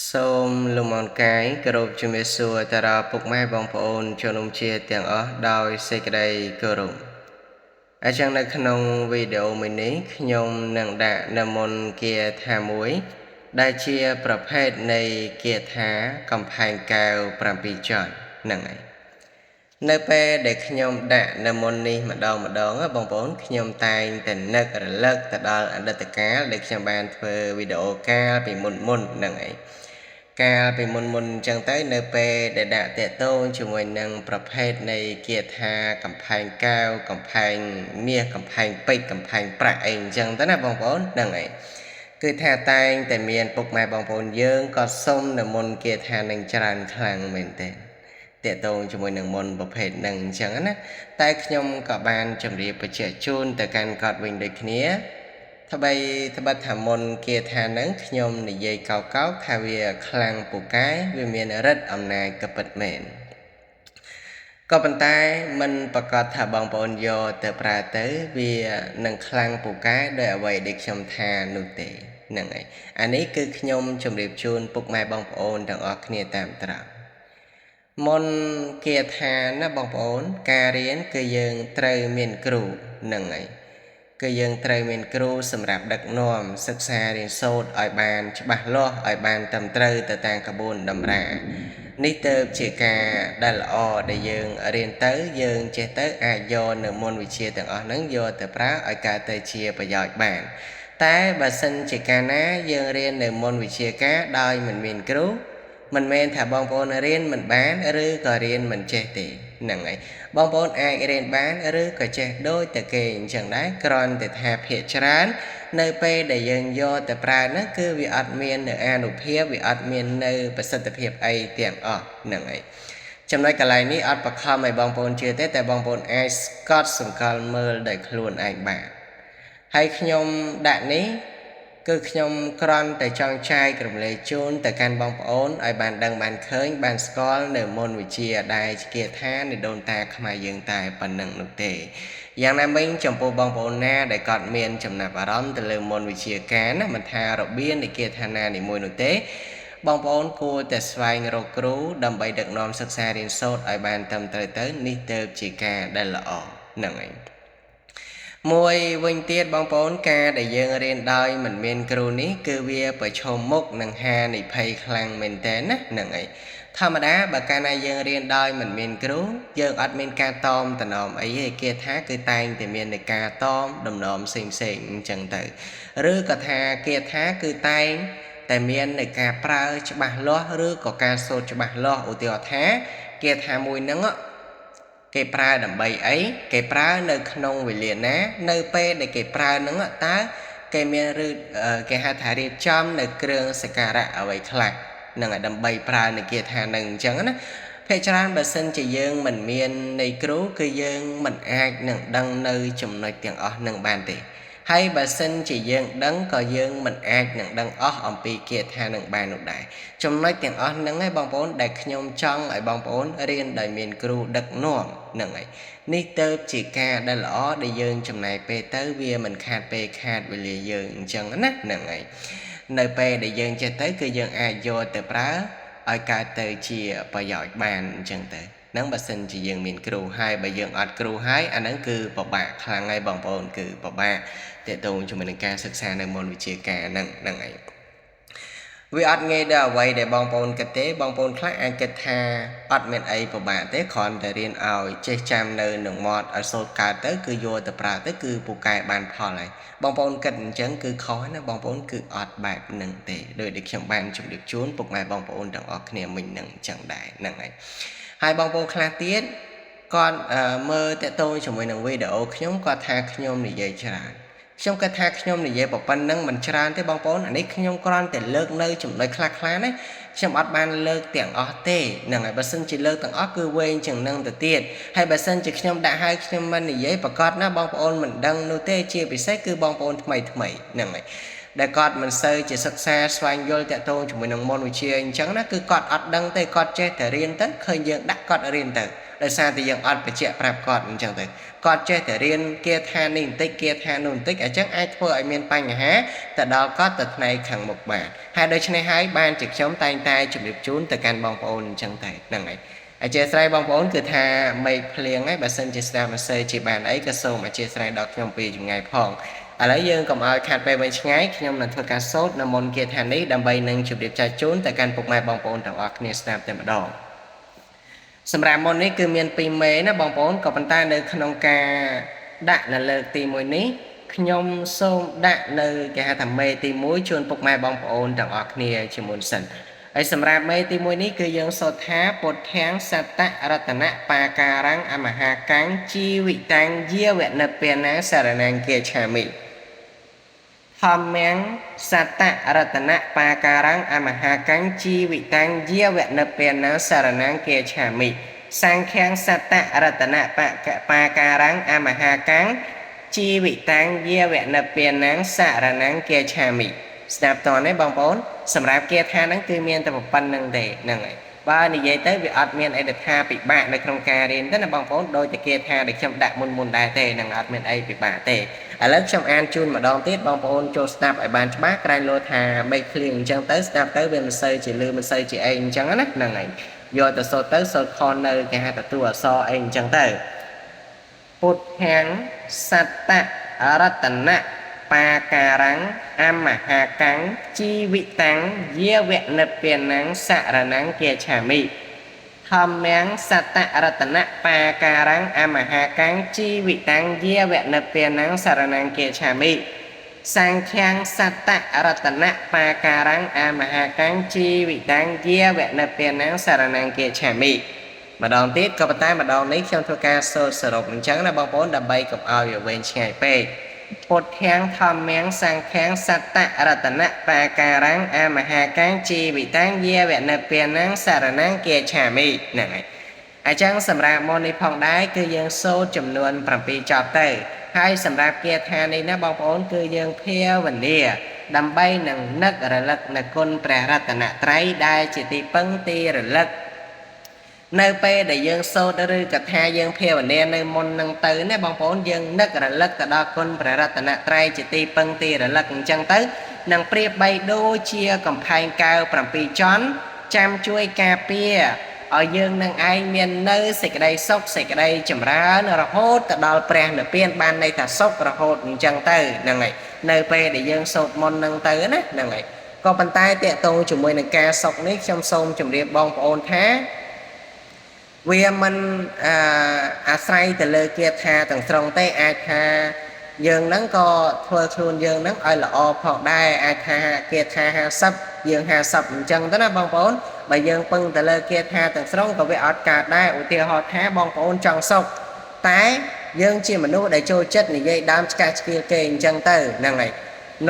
សូមលំអរកាយគោរពជំរាបសួរទៅដល់ពុកម៉ែបងប្អូនជនរួមជាតិទាំងអស់ដោយសេចក្តីគោរពអញ្ចឹងនៅក្នុងវីដេអូមួយនេះខ្ញុំនឹងដាក់នៅមន្តគាថាមួយ ដែលជាប្រភេទនៃគាថាកំផែងកែវ7ចុចហ្នឹងហើយនៅពេលដែលខ្ញុំដាក់នៅមុននេះម្ដងម្ដងបងប្អូនខ្ញុំតែងតែនឹករលឹកទៅដល់អតីតកាលដែលខ្ញុំបានធ្វើវីដេអូកាលពីមុនមុនហ្នឹងឯងកាលពីមុនមុនអញ្ចឹងទៅនៅពេលដែលដាក់តេតងជាមួយនឹងប្រភេទនៃគាថាកំផែងកែវកំផែងមាសកំផែងពេជ្រកំផែងប្រាក់អីអញ្ចឹងទៅណាបងប្អូនហ្នឹងឯងគឺថាតែងតែមានពុកម៉ែបងប្អូនយើងក៏សុំនៅមុនគាថានឹងច្រើនខ្លាំងមែនទែនតេតងជាមួយនឹងមន្តប្រភេទនឹងអញ្ចឹងណាតែខ្ញុំក៏បានជម្រាបបញ្ជាក់ជូនទៅកាន់គាត់វិញដូចគ្នាថ្បីត្បិតថាមន្តគាថានឹងខ្ញុំនិយាយកោកោថាវាខ្លាំងពូកែវាមានឫទ្ធិអំណាចក៏ពិតមែនក៏ប៉ុន្តែមិនប្រកាសថាបងប្អូនយកទៅប្រើទៅវានឹងខ្លាំងពូកែដោយអ្វីដែលខ្ញុំថានោះទេហ្នឹងហើយអានេះគឺខ្ញុំជម្រាបជូនពុកម៉ែបងប្អូនទាំងអស់គ្នាតាមត្រង់មុនគាថាណាបងប្អូនការរៀនគឺយើងត្រូវមានគ្រូហ្នឹងហើយគឺយើងត្រូវមានគ្រូសម្រាប់ដឹកនាំសិក្សារៀនសូត្រឲ្យបានច្បាស់លាស់ឲ្យបានត្រឹមត្រូវទៅតាមក្បួនតម្រានេះទៅជាការដែលល្អដែលយើងរៀនទៅយើងចេះទៅអាចយកនៅមន្តវិជ្ជាទាំងអស់ហ្នឹងយកទៅប្រើឲ្យកើតទៅជាប្រយោជន៍បានតែបើសិនជាកាលណាយើងរៀននៅមន្តវិជ្ជាការដោយមិនមានគ្រូមិនមែនថាបងប្អូនរៀនមិនបានឬក៏រៀនមិនចេះទេហ្នឹងហើយបងប្អូនអាចរៀនបានឬក៏ចេះដូចតែគេអញ្ចឹងដែរគ្រាន់តែថាភាគច្រើននៅពេលដែលយើងយកទៅប្រើហ្នឹងគឺវាអត់មាននៅអានុភាពវាអត់មាននៅប្រសិទ្ធភាពអីទាំងអស់ហ្នឹងហើយចំណុចកន្លែងនេះអត់បខំឲ្យបងប្អូនជឿទេតែបងប្អូនអាចស្កត់សម្គាល់មើលដោយខ្លួនឯងបានហើយខ្ញុំដាក់នេះគឺខ្ញុំគ្រាន់តែចង់ចែករំលែកជូនទៅកាន់បងប្អូនឲ្យបានដឹងបានឃើញបានស្គាល់នៅមន្តវិជ្ជាដែលជាគាថានៃដូនតាខ្មែរយើងតែប៉ុណ្្នឹងនោះទេយ៉ាងណាមិញចំពោះបងប្អូនណាដែលគាត់មានចំណាប់អារម្មណ៍ទៅលើមន្តវិជ្ជាការណាមិនថារបៀបនៃគាថាណានីមួយនោះទេបងប្អូនគួរតែស្វែងរកគ្រូដើម្បីដឹកនាំសិក្សារៀនសូត្រឲ្យបានត្រឹមត្រូវទៅនេះទៅជាការដែលល្អហ្នឹងឯងមួយវិញទៀតបងប្អូនការដែលយើងរៀនដោយមិនមានគ្រូនេះគឺវាប្រឈមមុខនឹងហានិភ័យខ្លាំងមែនតើណាហ្នឹងហើយធម្មតាបើកាលណាយើងរៀនដោយមិនមានគ្រូយើងអត់មានការតមតំណមអីទេគេថាគឺតែងតែមាននៃការតមតំណមផ្សេងផ្សេងអញ្ចឹងទៅឬក៏ថាគេថាគឺតែងតែមាននៃការប្រើច្បាស់លាស់ឬក៏ការសូត្រច្បាស់លាស់ឧទាហរណ៍ថាគេថាមួយហ្នឹងគេប្រើដើម្បីអីគេប្រើនៅក្នុងវេលាណានៅពេលដែលគេប្រើហ្នឹងតើគេមានឬគេហៅថារៀបចំនៅគ្រឿងសក្ការៈអ្វីខ្លះនឹងឲ្យដើម្បីប្រើនៅគាថានឹងអញ្ចឹងណាភាគច្រើនបើសិនជាយើងមិនមាននៃគ្រូគឺយើងមិនអាចនឹងដឹងនៅចំណុចទាំងអស់នឹងបានទេហើយបើសិនជាយើងដឹងក៏យើងមិនអាចនឹងដឹងអស់អំពីគាថានឹងបាននោះដែរចំណុចទាំងអស់ហ្នឹងឯងបងប្អូនដែលខ្ញុំចង់ឲ្យបងប្អូនរៀនដោយមានគ្រូដឹកនាំហ្នឹងឯងនេះទៅជាការដែលល្អដែលយើងចំណាយពេលទៅវាមិនខាតពេលខាតវេលាយើងអញ្ចឹងណាហ្នឹងឯងនៅពេលដែលយើងចេះទៅគឺយើងអាចយកទៅប្រើឲ្យកើតទៅជាប្រយោជន៍បានអញ្ចឹងទៅហ្នឹងបើសិនជាយើងមានគ្រូហើយបើយើងអត់គ្រូហើយអាហ្នឹងគឺពិបាកខ្លាំងហើយបងប្អូនគឺពិបាកទាក់ទងជាមួយនឹងការសិក្សានៅមន្តវិជ្ជាការហ្នឹងហ្នឹងឯងវាអត់ងាយដល់អ្វីដែលបងប្អូនគិតទេបងប្អូនខ្លះអាចគិតថាអត់មានអីពិបាកទេគ្រាន់តែរៀនឲ្យចេះចាំនៅនឹងមាត់ឲ្យសូត្រកើតទៅគឺយកទៅប្រើទៅគឺពូកែបានផលហើយបងប្អូនគិតអញ្ចឹងគឺខុសណាបងប្អូនគឺអត់បែបហ្នឹងទេដោយដែលខ្ញុំបានជម្រាបជូនពុកម៉ែបងប្អូនទាំងអស់គ្នាមិញហ្នឹងអញ្ចឹងដែរហ្នឹងហើយហើយបងប្អូនខ្លះទៀតគាត់មើលតកតងជាមួយនឹងវីដេអូខ្ញុំគាត់ថាខ្ញុំនិយាយច្រើនខ្ញុំគិតថាខ្ញុំនិយាយប៉ុណ្្នឹងមិនច្រើនទេបងប្អូនអានេះខ្ញុំគ្រាន់តែលើកនៅចំណុចខ្លះៗណាខ្ញុំអត់បានលើកទាំងអស់ទេហ្នឹងហើយបើសិនជាលើកទាំងអស់គឺវែងជាងនឹងទៅទៀតហើយបើសិនជាខ្ញុំដាក់ឲ្យខ្ញុំមិននិយាយប្រកាសណាបងប្អូនមិនដឹងនោះទេជាពិសេសគឺបងប្អូនថ្មីថ្មីហ្នឹងហើយដែលគាត់មិនសូវជាសិក្សាស្វែងយល់តាក់ទងជាមួយនឹងមន្តវិជ្ជាអញ្ចឹងណាគឺគាត់អត់ដឹងទេគាត់ចេះតែរៀនទៅឃើញយើងដាក់គាត់រៀនទៅ ដោយសារតែយើងអត់បញ្ជាក់ប្រាប់គាត់អញ្ចឹងទៅគាត់ចេះតែរៀនគាថានេះបន្តិចគាថានោះបន្តិចអញ្ចឹងអាចធ្វើឲ្យមានបញ្ហាទៅដល់គាត់ទៅថ្ងៃខាងមុខបានហើយដូច្នេះហើយបានជាខ្ញុំតែងតែជម្រាបជូនទៅកាន់បងប្អូនអញ្ចឹងទៅហ្នឹងហើយអធិស្ឋានបងប្អូនគឺថាមេឃភ្លៀងហើយបើសិនជាស្ដាប់មិនសូវជាបានអីក៏សូមអធិស្ឋានដល់ខ្ញុំពីចម្ងាយផងឥឡូវយើងកុំឲ្យខាត់ពេលវែងឆ្ងាយខ្ញុំនឹងធ្វើការសូត្រនៅមុនគាថានេះដើម្បីនឹងជម្រាបចែកជូនទៅកាន់ពុកម៉ែបងប្អូនទាំងអស់គ្នាស្ដាប់តែម្ដងសម្រាប់មុននេះគឺមាន2មេណាបងប្អូនក៏ប៉ុន្តែនៅក្នុងការដាក់នៅលើកទី1នេះខ្ញុំសូមដាក់នៅគេហៅថាមេទី1ជូនពុកម៉ែបងប្អូនទាំងអស់គ្នាជាមុនសិនហើយសម្រាប់មេទី1នេះគឺយើងសូត្រថាពុទ្ធាំសត្តរតនបាការំអមហាកាំងជីវិតាំងយាវនិព្វានាសរណង្គាឆាមិធម្មំសត្តរតនបាការំអមហាកាំងជីវិតាំងយាវនិព្វានាសរណង្គាឆាមិសង្ឃាំងសត្តរតនបាការំអមហាកាំងជីវិតាំងយាវនិព្វានាសរណង្គាឆាមិស្ដាប់តនេះបងប្អូនសម្រាប់គាថាហ្នឹងគឺមានតែប៉ុណ្្នឹងទេហ្នឹងហើយបើនិយាយទៅវាអត់មានអីដែលថាពិបាកនៅក្នុងការរៀនទេណាបងប្អូនដោយតែគាថាដែលខ្ញុំដាក់មុនមុនដែរទេនឹងអត់មានអីពិបាកទេឥឡូវខ្ញុំអានជូនម្ដងទៀតបងប្អូនចូលស្ដាប់ឲ្យបានច្បាស់ក្រែងលោថាមេឃភ្លៀងអញ្ចឹងទៅស្ដាប់ទៅវាមិនសូវជាលឺមិនសូវជាអីអញ្ចឹងណាហ្នឹងហើយយកទៅសូត្រទៅសូត្រខននៅគេហៅថាតួអក្សរអីអញ្ចឹងទៅពុទ្ធាំសត្តរតនៈបាការំអមហាកាំងជីវិតាំងយាវនិព្វានំសរណង្គាឆាមិធម្មំសត្តរតនបាការំអមហាកាំងជីវិតាំងយាវនិព្វានំសរណង្គាឆាមិសង្ឃាំងសត្តរតនបាការំអមហាកាំងជីវិតាំងយាវនិព្វានំសរណង្គាឆាមិម្ដងទៀតក៏ប៉ុន្តែម្ដងនេះខ្ញុំធ្វើការសូត្រសរុបអញ្ចឹងណាបងប្អូនដើម្បីកុំឲ្យវាវែងឆ្ងាយពេកពុទ្ធាំងធម្មំសង្ឃាំងសត្តរតនបាការំអមហាកាំងជីវិតាំងយាវនិព្វានំសរណង្គាឆាមិហ្នឹងហើយអញ្ចឹងសម្រាប់មុននេះផងដែរគឺយើងសូត្រចំនួន7ចប់ទៅហើយសម្រាប់គាថានេះណាបងប្អូនគឺយើងភាវនាដើម្បីនឹងនឹករលឹកនៅគុណព្រះរតនត្រ័យដែលជាទីពឹងទីរលឹកនៅពេលដែលយើងសូត្រឬកថាយើងភាវនានៅមុននឹងទៅណាបងប្អូនយើងនឹករលឹកទៅដល់គុណព្រះរតនត្រ័យជាទីពឹងទីរលឹកអញ្ចឹងទៅនឹងប្រៀបបីដូចជាកំផែងកែវ7ជាន់ចាំជួយការពារឲ្យយើងនឹងឯងមាននៅសេចក្តីសុខសេចក្តីចម្រើនរហូតទៅដល់ព្រះនិព្វានបានន័យថាសុខរហូតអញ្ចឹងទៅហ្នឹងហើយនៅពេលដែលយើងសូត្រមុននឹងទៅណាហ្នឹងហើយក៏ប៉ុន្តែតកតងជាមួយនឹងការសុខនេះខ្ញុំសូមជម្រាបបងប្អូនថាវាមិនអាស្រ័យទៅលើគាថាទាំងស្រុងទេអាចថាយើងហ្នឹងក៏ធ្វើខ្លួនយើងហ្នឹងឲ្យល្អផងដែរអាចថាគាថា50យើង50អញ្ចឹងទៅណាបងប្អូនបើយើងពឹងទៅលើគាថាទាំងស្រុងក៏វាអត់កើតដែរឧទាហរណ៍ថាបងប្អូនចង់សុខតែយើងជាមនុស្សដែលចូលចិត្តនិយាយដើមឆ្កាស់ឆ្កៀលគេអញ្ចឹងទៅហ្នឹងហើយ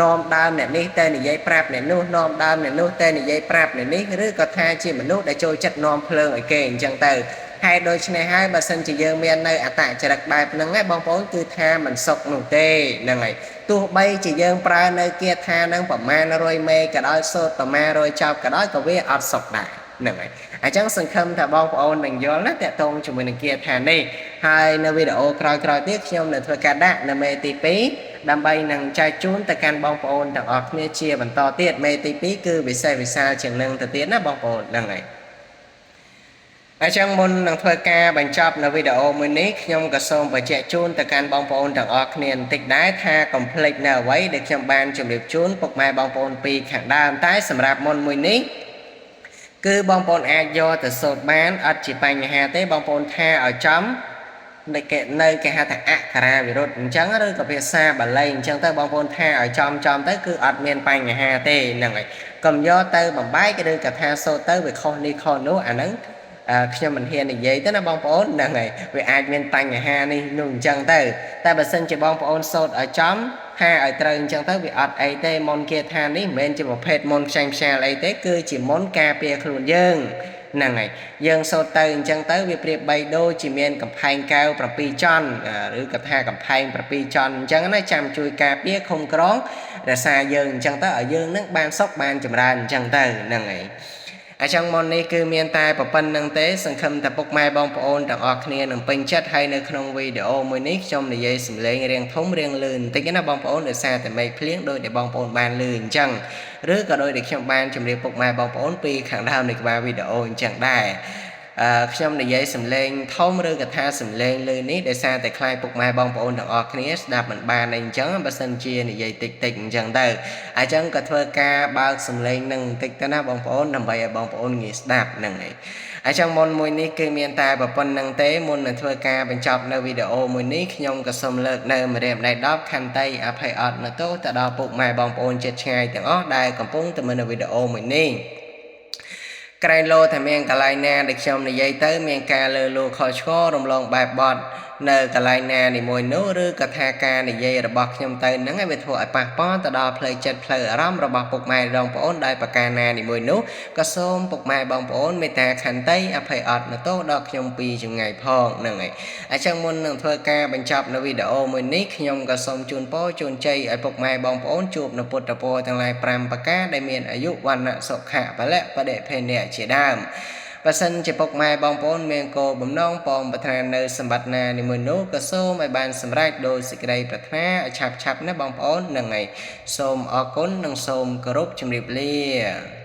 នាំដើមអ្នកនេះតែនិយាយប្រាប់អ្នកនោះនាំដើមអ្នកនោះតែនិយាយប្រាប់អ្នកនេះឬក៏ថាជាមនុស្សដែលចូលចិត្តនាំភ្លើងឲ្យគេអញ្ចឹងទៅហើយដូច្នេះហើយបើសិនជាយើងមាននៅអត្តចរិតបែបហ្នឹងឯងបងប្អូនគឺថាមិនសុខនោះទេហ្នឹងហើយទោះបីជាយើងប្រើនៅគាថាហ្នឹងប្រមាណ100មេក៏ដោយសូត្រប្រមាណ100ចប់ក៏ដោយក៏វាអត់សុខដែរហ្នឹងហើយអញ្ចឹងសង្ឃឹមថាបងប្អូននឹងយល់ណាតកតងជាមួយនឹងគាថានេះហើយនៅវីដេអូក្រោយៗទៀតខ្ញុំនឹងធ្វើការដាក់នៅមេទី2ដើម្បីនឹងចែកជូនទៅកាន់បងប្អូនទាំងអស់គ្នាជាបន្តទៀតមេទី2គឺវិសេសវិសាលជាងនឹងទៅទៀតណាបងប្អូនហ្នឹងហើយអញ្ចឹងមុននឹងធ្វើការបញ្ចប់នៅវីដេអូមួយនេះខ្ញុំក៏សូមបញ្ជាក់ជូនទៅកាន់បងប្អូនទាំងអស់គ្នាបន្តិចដែរថាកុំភ្លេចនៅអ្វីដែលខ្ញុំបានជម្រាបជូនពុកម៉ែបងប្អូនពីខាងដើមតែសម្រាប់មុនមួយនេះគឺបងប្អូនអាចយកទៅសូត្របានអត់ជាបញ្ហាទេបងប្អូនថាឲ្យចំនៅគេហៅថាអក្ខរាវិរុទ្ធអញ្ចឹងឬក៏ភាសាបាលីអញ្ចឹងទៅបងប្អូនថាឲ្យចំចំទៅគឺអត់មានបញ្ហាទេហ្នឹងហើយកុំយកទៅបំបែកឬក៏ថាសូត្រទៅវាខុសនេះខុសនោះអាហ្នឹងខ្ញុំមិនហ៊ាននិយាយទេណាបងប្អូនហ្នឹងហើយវាអាចមានបញ្ហានេះនោះអញ្ចឹងទៅតែបើសិនជាបងប្អូនសូត្រឲ្យចំថាឲ្យត្រូវអញ្ចឹងទៅវាអត់អីទេមុនគាថានេះមិនមែនជាប្រភេទមុនផ្សេងផ្សាលអីទេគឺជាមុនការពារខ្លួនយើងហ្នឹងហើយយើងសូត្រទៅអញ្ចឹងទៅវាប្រៀបបីដូចជាមានកំផែងកែវ7ជាន់ឬក៏ថាកំផែង7ជាន់អញ្ចឹងណាចាំជួយការពារឃុំក្រងរក្សាយើងអញ្ចឹងទៅឲ្យយើងនឹងបានសុខបានចម្រើនអញ្ចឹងទៅហ្នឹងហើយ អញ្ចឹងមុននេះគឺមានតែប៉ុណ្្នឹងទេ សង្ឃឹមថាពុកម៉ែបងប្អូនទាំងអស់គ្នានឹងពេញចិត្ត។ ហើយនៅក្នុងវីដេអូមួយនេះ ខ្ញុំនិយាយសំឡេងរៀងធំរៀងលឿនបន្តិចណាបងប្អូន ដោយសារតែមេឃភ្លៀង ដោយដែលបងប្អូនបានលឺអញ្ចឹង ឬក៏ដោយដែលខ្ញុំបានជម្រាបពុកម៉ែបងប្អូនពីខាងដើមនៃក្បាលវីដេអូអញ្ចឹងដែរ។ អឺខ្ញុំនិយាយសំឡេងធំ ឬក៏ថាសំឡេងលឺនេះ ដោយសារតែខ្លាចពុកម៉ែបងប្អូនទាំងអស់គ្នាស្ដាប់មិនបានអីអញ្ចឹង បើសិនជានិយាយតិចតិចអញ្ចឹងទៅ អញ្ចឹងក៏ធ្វើការបើកសំឡេងនឹងបន្តិចទៅណាបងប្អូន ដើម្បីឲ្យបងប្អូនងាយស្ដាប់ហ្នឹងឯង។ អញ្ចឹងមុនមួយនេះគឺមានតែប៉ុណ្្នឹងទេ។ មុននឹងធ្វើការបញ្ចប់នៅវីដេអូមួយនេះ ខ្ញុំក៏សូមលើកនៅម្រាមដៃ10 ខន្តីអភ័យអត់នៅទោសទៅដល់ពុកម៉ែបងប្អូនចិត្តឆ្ងាយទាំងអស់ ដែលកំពុងតែមើលនៅវីដេអូមួយនេះ។ ក្រែងលោថាមានកន្លែងណាដែលខ្ញុំនិយាយទៅមានការលើលួខុសឆ្គងរំលងបែបបត់នៅកន្លែងណានីមួយនោះ ឬក៏ថាការនិយាយរបស់ខ្ញុំទៅនឹងឲ្យវាធ្វើឲ្យប៉ះពាល់ទៅដល់ផ្លូវចិត្តផ្លូវអារម្មណ៍របស់ពុកម៉ែបងប្អូនដោយប្រការណានីមួយនោះ ក៏សូមពុកម៉ែបងប្អូនមេត្តាខន្តីអភ័យអត់នៅទោសដល់ខ្ញុំពីចម្ងាយផងហ្នឹងហើយ។ អញ្ចឹងមុននឹងធ្វើការបញ្ចប់នៅវីដេអូមួយនេះ ខ្ញុំក៏សូមជូនពរជូនជ័យឲ្យពុកម៉ែបងប្អូនជួបនៅពុទ្ធពរទាំងឡាយ5ប្រការ ដែលមានអាយុ វណ្ណៈ សុខៈ ពលៈ បដិភេនៈជាដើម។ បើសិនជាពុកម៉ែបងប្អូនមានគោលបំណងប៉ងប្រាថ្នានៅសម្បត្តិណានីមួយនោះ ក៏សូមឲ្យបានសម្រេចដោយសេចក្តីប្រាថ្នាឲ្យឆាប់ឆាប់ណាបងប្អូនហ្នឹងហើយ។ សូមអរគុណនិងសូមគោរពជម្រាបលា។